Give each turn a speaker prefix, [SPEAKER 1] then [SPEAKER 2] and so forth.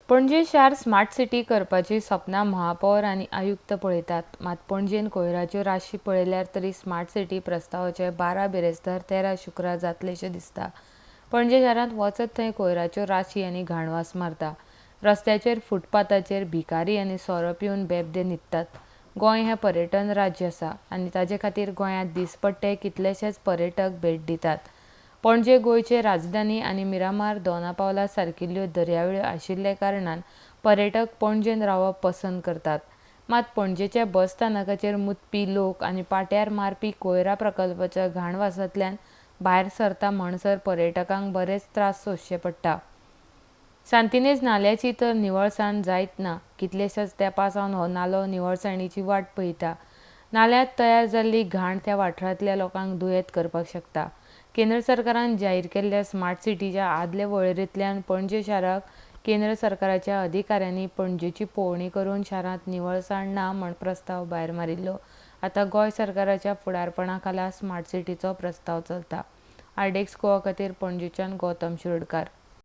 [SPEAKER 1] पणजे शार smart city करपाची सपनां महापौर आनी आयुक्त पळयतात. मात पणजेंत कोयराच्यो राशी पळयल्यार तरी स्मार्ट सिटी प्रस्तावाचें 12 बिरेस्तार 13 शुक्रार जातलेशें दिसता. पणजे शारांत वचत थंय कोयराच्यो राशी आनी घाणवास मारता. रस्त्याचेर, फुटपाथाचेर भिकारी आनी सोरो पिवन बेबदे न्हिदतात. गोंय हें पर्यटन राज्य आसा आनी ताचे खातीर गोंयांत दीसपट्टे कितलेशेच पर्यटक भेट दितात. पणजे गोंयचे राजधानी आनी मिरामार, दोनापावला सारकिल्ल्यो दर्यावेळो आशिल्ले कारणान पर्यटक पणजेंत रावप पसंत करतात. मात पणजेच्या बसस्थानकाचेर मुतपी लोक आनी पाट्यार मारपी कोयरा प्रकल्पाच्या घाणवासांतल्यान भायर सरता म्हणसर पर्यटकांक बरेच त्रास सोंसचे पडटा. सांतिनेज नाल्याची तर निवळसाण जायत ना. कितल्याशाच तेंपा सावन हो नालो निवळसाणीची वाट पळयता. नाल्यांत तयार जाल्ली घाण त्या वाठारांतल्या लोकांक दुयेंत करपाक शकता. केंद्र सरकारान जाहीर केल्ल्या स्मार्ट सिटीच्या आदले वळेरेंतल्यान पणजे शाराक केंद्र सरकाराच्या अधिकाऱ्यांनी पणजेची पळोवणी करून शारांत निवळसाण ना म्हण प्रस्ताव भायर मारिल्लो. आतां गोंय सरकाराच्या फुडारपणा खाला स्मार्ट सिटीचो प्रस्ताव चलता. आरडीएक्स गोवा खातीर पणजेच्यान गौतम शिरोडकार.